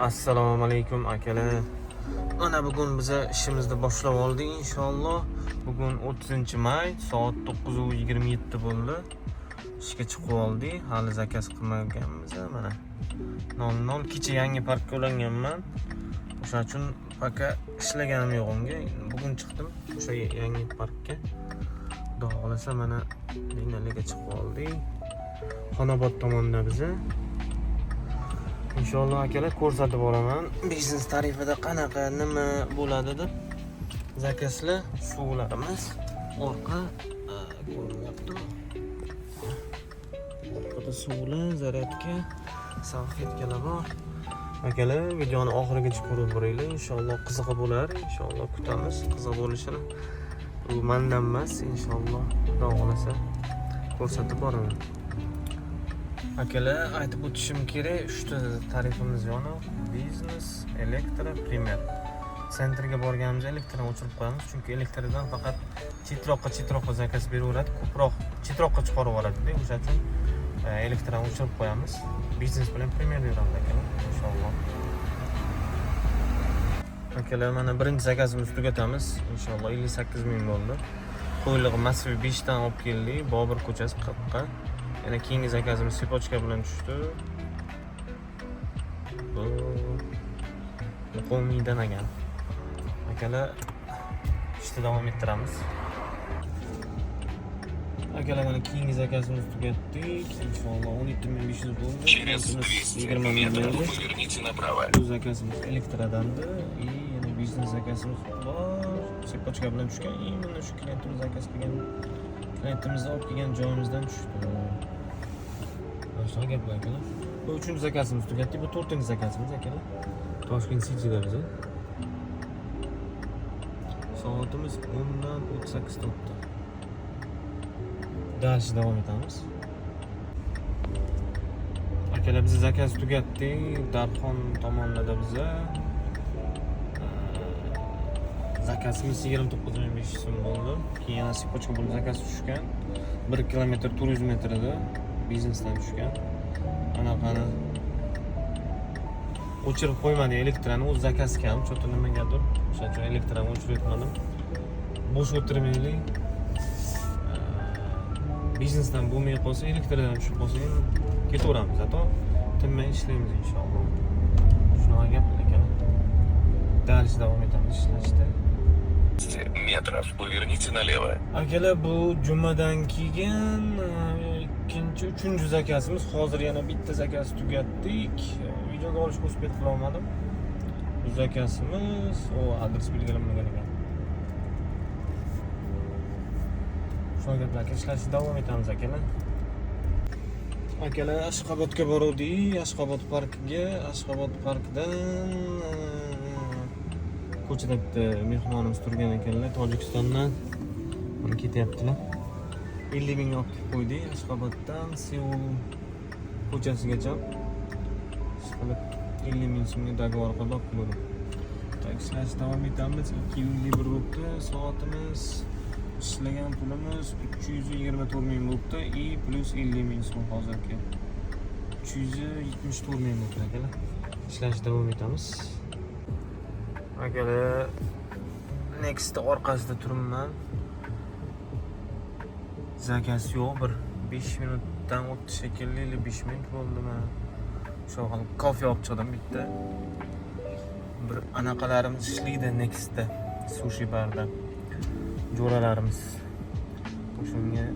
Assalomu alaykum, akalar. Mana bugun biza ishimizni boshlab oldik inshaalloh. Bugun 30-may, soat 9:27 bo'ldi. Ishga chiqib oldik. Hali zakaz qilmaganmiz mana. 00 kecha yangi parkka ulanganman. O'shaning uchun пока ishlaganim yo'q unga. Bugun chiqdim o'sha yangi parkka. Xudo xohlasa, mana liniyalarga chiqib oldik. Xonobod tomonda biza. Inshaalloh, akalar, ko'rsatib boraman. Biznes tarifida qanaqa, nima bo'ladi deb. Zakazlar, suvlarimiz orqa ko'rinyaptimi? Orqada suvlar, zaryadka, salfetkalar bor. Akalar, videoni oxirigacha ko'rib boringlar. Inshaalloh qizig'i bo'lar. Inshaalloh kutamiz qiziq bo'lishini. Bu mandan emas, inshaalloh, Xudo xohlasa ko'rsatib boraman. Akalar, aytib o'tishim kerak, uchta tarifimiz yoniq: biznes, elektro, premier. Центр ga borganimizda elektrni o'chirib qo'yamiz, chunki elektrdan faqat chetroqqa zakaz beraveradi, ko'proq chetroqqa chiqarib yuboradida. O'sha uchun elektrni o'chirib qo'yamiz. Biznes bilan premier yuramiz, akalar, inshaalloh. Akalar, mana birinchi zakazimizni tugatamiz inshaalloh. 58 000 bo'ldi. Qo'ylig'i Moskva 5 dan olib keldik, Bobur ko'chasi 40 ga. Yana keyingi zakazimiz цепочка bilan tushdi. Bu Muqomiydan ekan. Akalar, ishni davom ettiramiz. Akalar, mana keyingi zakazimizni tugatdik. Inshaalloh 17 500 bo'ldi. Через Klientimiz 200 20 000 метров berdi. Поверните направо. Bu zakazimiz elektrodandı и yana biznes zakazimiz bor. Цепочка bilan tushgan. Именно shu klientimiz zakaz qilgan, klientimizni olib kelgan joyimizdan tushdi. Mana shunaqa gaplar, akalar. Bu uchinchi zakazimiz tugatdik. Bu to'rtinchi zakazimiz, akalar. Toshkent Cityda biz. Soatimiz 10 dan 38 o'tdi. Дальше davom etamiz. Akalar, biz zakaz tugatdik. Darxon tomonida biza. Zakazimiz 29 500 so'm bo'ldi. Keyin yana цепочка bo'lib zakaz tushgan. 1 kilometr 400 metrida biznesdan tushgan. Anaqani o'chirib qo'ymadik elektrani, o'zi zakaz kam, что-то nimagadir. O'shaning uchun elektrani o'chirib yetmadim. Bo'sh o'tirmaylik. Biznesdan bo'lmay qolsa, elektrdan tushib qolsa ham ketaveramiz. Зато tinmay ishlaymiz inshaalloh. Shunaqa gaplar, akalar. Дальше davom etamiz ishlashda. 200 метров поверните налево. Akalar, bu jumadan keyin ikkinchi, uchinchi zakazimiz. Hozir yana bitta zakaz tugatdik. Videoga olishga успеть qila olmadim. Bu zakazimiz, o adres belgilanmagan ekan. Shunaqa gaplar, aka, ishlashda davom etamiz, akalar. Akalar, Ashxobodga boruvdik, Ashxobod parkiga. Ashxobod parkidan ko'chada bitta mehmonimiz turgan ekanlar Tojikistondan. Mana ketyaptilar. 50 mingga olib kelib qo'ydik Ashxoboddan Seul ko'chasigacha. Qilib 50 ming so'mga договор qilib olib keldim. Так, ishlashda davom etamiz. 251 bo'libdi soatimiz. Ishlagan pulimiz 324 ming bo'libdi и плюс 50 ming so'm hozirgi. 374 ming bo'libdi, akalar. Ishlashda davom etamiz. Akalar, Next orqasida turibman. Zakaz yo'q, bir 5 minutdan o'tdi shekilli, или 5 minut bo'ldimi? Shu qilib kofe olib chiqdim bitta. Bir anaqalarimiz ishlaydi Nextda, sushi barda. Jo'ralarimiz. O'shanga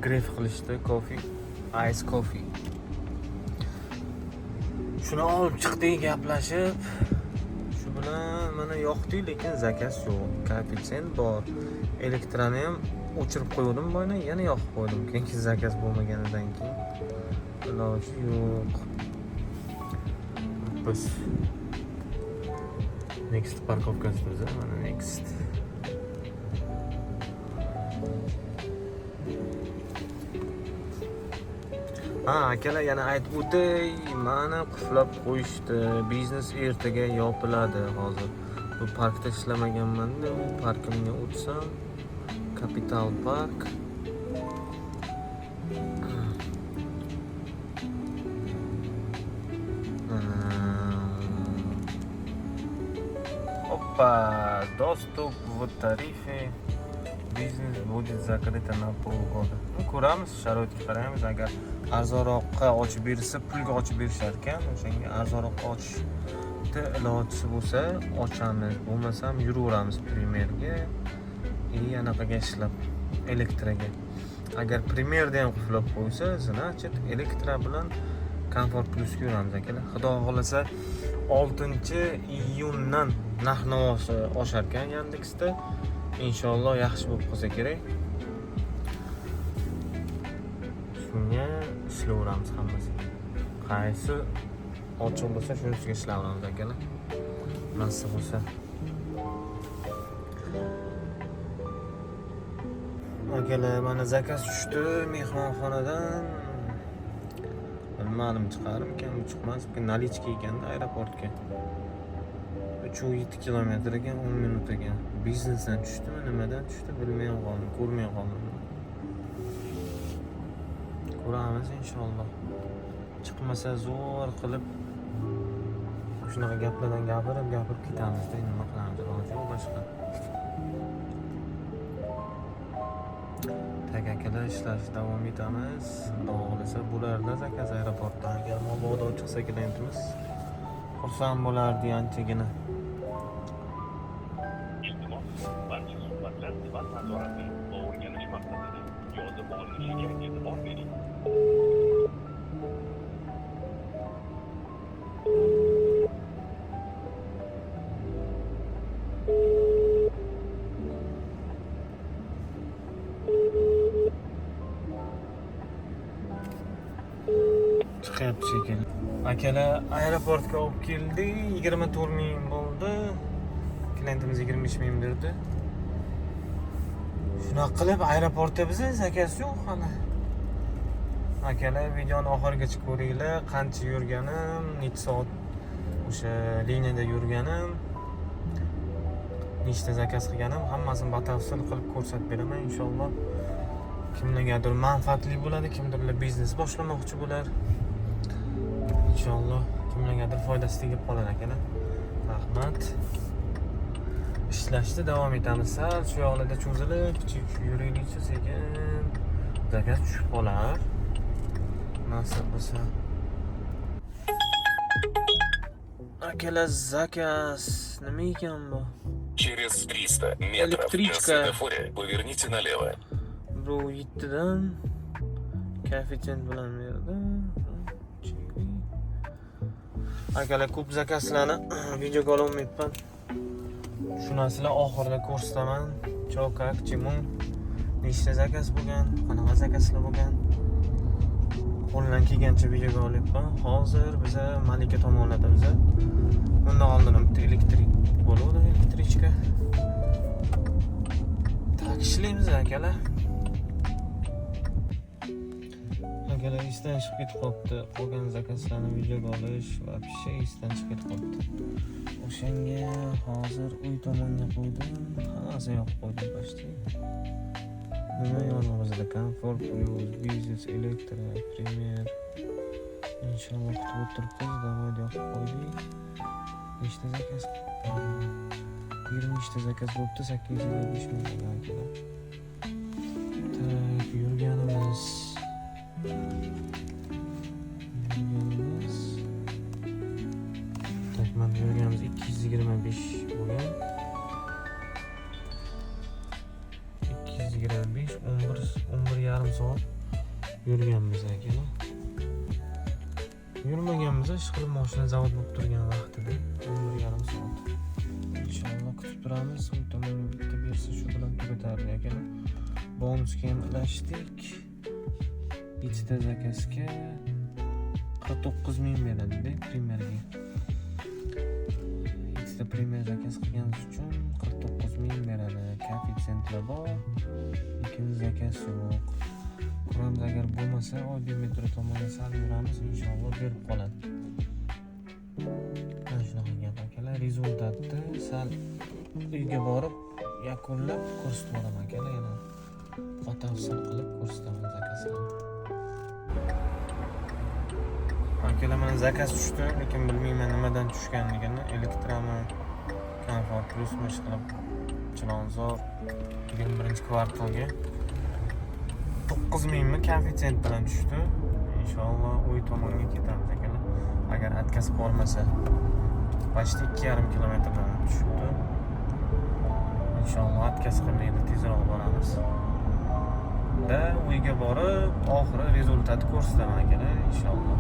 gref qilishdi kofe, ice coffee. Shuni olib chiqdik gaplashib. Shu bilan mana yoqdik, lekin zakaz yo'q. Koeffitsient bor. Elektrani ham o'chirib qo'ygandim boyna, yana yoqib qo'ydim. Keyingi zakaz bo'lmaganidan keyin iloji yo'q. Biz Next парковка sida biz, mana Next. Ha, akalar, yana aytib o'tay, mani qulflab qo'yishdi. Biznes ertaga yopiladi hozir. Bu parkda ishlamaganman-da, u parkimga o'tsam, Capital Park. Опа, доступ в тарифе бизнес будет закрыто на полгода. Ну, ko'ramiz, sharoitga qaraymiz. Agar arzonroqqa ochib bersa, pulga ochib berishar ekan, o'shanga arzonroqqa ochishni ilojisi bo'lsa ochamiz, bo'lmasam yuraveramiz Premierga и anaqaga ishlab, elektroga. Agar Premierda ham qulflab qo'ysa, значит, elektro bilan Komfort Plusga yuramiz, akalar. Xudo xohlasa, 6-iyundan narx navosi oshar ekan Yandeksda. Inshaalloh yaxshi bo'lib qolsa kerak. Shunga ishlayveramiz hammasiga. Qaysi ochiq bo'lsa, shunisiga ishlayveramiz, akalar. Nasib bo'lsa. Akalar, mana заказ tushdi mehmonxonadan. Bilmadim, chiqarmikan, chiqmasmikan, наличка ekanda aeroportga. 3,7 kilometr ekan, 10 minut ekan. Biznesdan tushdimi, nimadan tushdi, bilmay qoldim, ko'rmay qoldim. Ko'ramiz inshaalloh. Chiqmasa zo'r qilib shunaqa gaplardan gapirib, gapirib ketamizda, nima qilamiz, iloji yo'q boshqa. Так, akalar, ishlashda davom etamiz. Xudo xohlasa bo'larda заказ aeroportdan. Agar mabodo chiqsa klientimiz xursand bo'lardi anchagina. Iltimos, barcha suhbatlar sifat nazorati va o'rganish maqsadida yozib olinishiga e'tibor bering. Chiqyapti shekilli. Akalar, aeroportga olib keldik. 24 ming bo'ldi. Klientimiz 25 ming berdi. Shunaqa qilib aeroportda biza заказ yo'q hali. Akalar, videoni oxirigacha ko'ringlar. Qancha yurganim, necha soat o'sha liniyada yurganim, nechta заказ qilganim, hammasini batafsil qilib ko'rsatib beraman inshaalloh. Kimlargadir manfaatli bo'ladi, kimdirlar biznes boshlamoqchi bo'lar. Inshaalloh kimlargadir foydasi tegib qolar, akalar. Rahmat. Ishlashda davom etamiz. Sal shu yoqlarda cho'zilib, yuraylikchi sekin. Заказ tushib qolar. Nasib bo'lsa. Akalar, заказ nima ekan bu? Через 300 метров на Электричка. светофоре поверните налево. Bu yettidan koeffitsient bilan berdi. Akalar, ko'p заказ larni videoga ololmayapman. Shu narsalar oxirida ko'rsataman. Чё, как, чему, nechta заказ bo'lgan, qanaqa заказ lar bo'lgan. Qo'ldan kelgancha videoga olyapman. Hozir biza Malika tomonlarda biza. Bundan oldin ham bitta elektrik bo'luvdi, электричка. Так, ishlaymiz, akalar. Akalar, esdan chiqib ketib qolibdi. Qolgan заказ larni videoga olish вообще esdan chiqib ketib qolibdi. O'shanga hozir uy tomonga qo'ydim. Hammasini yoqib qo'ydim почти. Nima yonib bizda? Komfort Plus, biznes, elektro, Premier. Inshaalloh kutib o'tiribmiz. Давай, yoqib qo'ydik. Nechta заказ? 23 ta заказ bo'libdi, 855 ming bo'lgan, akalar. Так, yurganimiz. Так, mana yurganimiz 225 bo'lgan. 225, 11, 11 yarim soat yurganmiz, akalar. Yurmaganmiz, ish qilib mashina zavod bo'lib turgan vaqtida 11 yarim soat. Inshaalloh kutib turamiz. U tomonga bitta bersa, shu bilan tugatardi, akalar. Bonusga ham ilashdik. Yettita заказ ga 49 ming beradi-da Premierga. Yettita Premier заказ qilganingiz uchun 49 ming beradi. Koeffitsiyentlar bor, lekin заказ yo'q. Ko'ramiz, agar bo'lmasa, oddiy metro tomonga sal yuramiz, inshaalloh berib qoladi. Mana shunaqa gap, akalar. Результат ni sal uyga borib yakunlab ko'rsatib yuboraman, akalar, yana batafsil qilib ko'rsataman заказ larni. Akalar, mana заказ tushdi, lekin bilmayman nimadan tushganligini, elektromi, Komfort Plus qilib Chilonzor 21-kvartalga 9000 mi koeffitsient bilan tushdi. Inshaalloh, uy tomonga ketamiz, akalar. Agar отказ qolmasa, почти 2,5 kilometrdan tushibdi. Inshaalloh, отказ qilmaydi, tezroq boramiz. Da uyga borib, oxiri результат ko'rsataman, akalar, inshaalloh.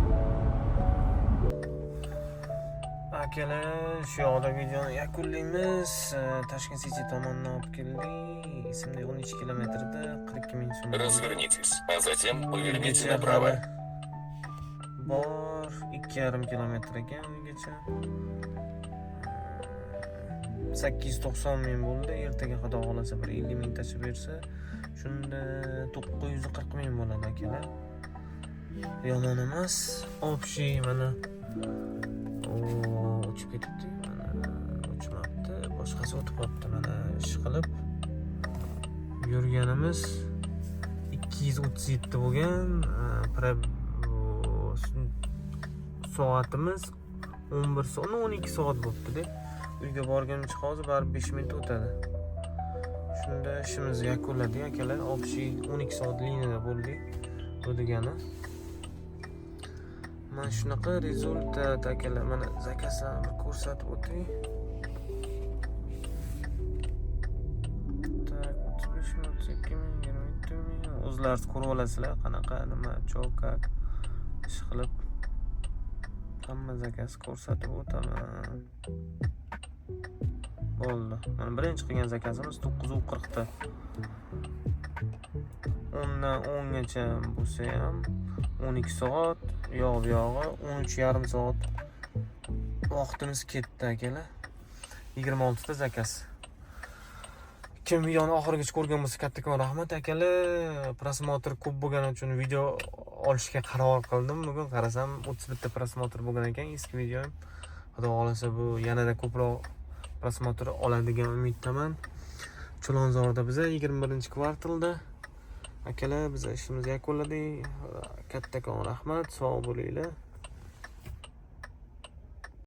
Akalar, shu yoqda videoni yakunlaymiz. Tashkent City tomonidan olib keldik. Esimda yo'q, 12 kilometrda 42 ming so'm bo'ldi. Развернитесь, а затем поверните Uygacha направо. Hali bor, 2,5 kilometr ekan uygacha. 890 ming bo'ldi. Ertaga, xudo xohlasa, bir 50 ming tashlab bersa, shunda 940 ming bo'ladi, akalar. Yomon emas. Общий mana, o, uchib ketibdi, mana uchmabdi, boshqasi o'tib qolibdi. Mana, ish qilib yurganimiz 237 bo'lgan. Soatimiz 11 soat, 12 soat bo'libdi-da. Uyga borgunimcha hozir baribir 5 minut o'tadi. Shunda ishimizni yakunladik, akalar. Общий 12 soat liniyada bo'ldik. Bu degani mana shunaqa результат, akalar. Mana, заказ larni bir ko'rsatib o'tay. Так, 35 ming, 32 ming, 27 ming. O'zlaringiz ko'rib olasizlar, qanaqa, nima, чё, как ish qilib hamma заказ ko'rsatib o'taman. Bo'ldi. Mana, birinchi qilgan заказ imiz 9:40 da. 10 dan 10 gacha bo'lsa ham 12 soat, yoq bu yog'i 13,5 soat vaqtimiz ketdi, akalar. 26 ta заказ. Kim videoni oxirigacha ko'rgan bo'lsa, kattakon rahmat, akalar. Просмотр ko'p bo'lgani uchun video olishga qaror qildim. Bugun qarasam, 31 ta просмотр bo'lgan ekan eski videom. Xudo xohlasa, bu yanada ko'proq просмотр oladigan umiddaman. Chilonzorda biza 21-kvartalda. Akalar, biz ishimizni yakunladik. Kattakon rahmat, sog' bo'linglar.